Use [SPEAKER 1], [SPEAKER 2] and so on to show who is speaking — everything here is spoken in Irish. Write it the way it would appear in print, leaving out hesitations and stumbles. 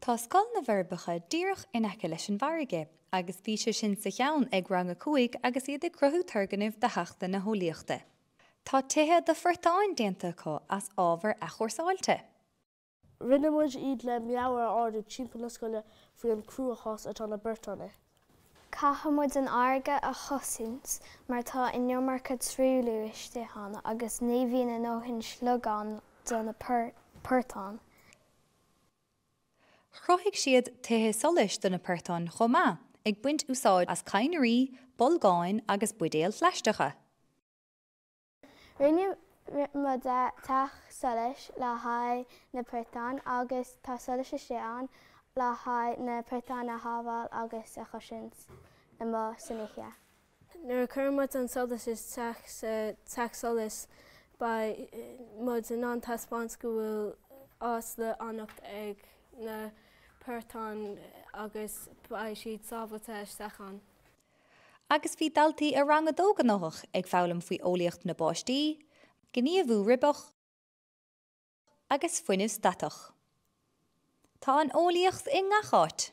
[SPEAKER 1] Tá Scoil na bhForbacha díreach in aice leis an bhfarraige agus bhí sé sin sa cheann ag Rang 5 agus iad ag cruthú turgnaimh do Sheachtain na hEolaíochta. Tá tithe do phortáin déanta acu as ábhar athchúrsáilte.
[SPEAKER 2] Rinne muid iad le meabhair a ardú timpeall na scoile faoi an cruachás atá na portáin i.
[SPEAKER 3] Caithfidh muid an fharraige a chosaint mar tá an iomarca truailliú istigh ann agus ní bhíonn a ndóthain sliogán do na portáin.
[SPEAKER 1] Chruthaigh siad tithe solais do na portáin chomh maith, ag baint úsáid as cadhnraí, bolgáin agus buidéil phlaisteacha.
[SPEAKER 3] Rinne muid teach solais le haghaidh na portán agus tá solas istigh ann le haghaidh na portáin a shábháil agus a chosaint amuigh san oíche.
[SPEAKER 4] Nuair a chuireann muid an solas isteach sa teach solais beidh muid in ann taispeáint go bhfuil áit le fanacht ag na portáin agus beidh siad sábháilte isteach ann.
[SPEAKER 1] Agus bhí daltaí i Rang 2 gnóthach ag foghlaim faoi eolaíocht na báistí, gníomhú ribeach agus fuinneamh statach. Tá an eolaíocht i ngach áit!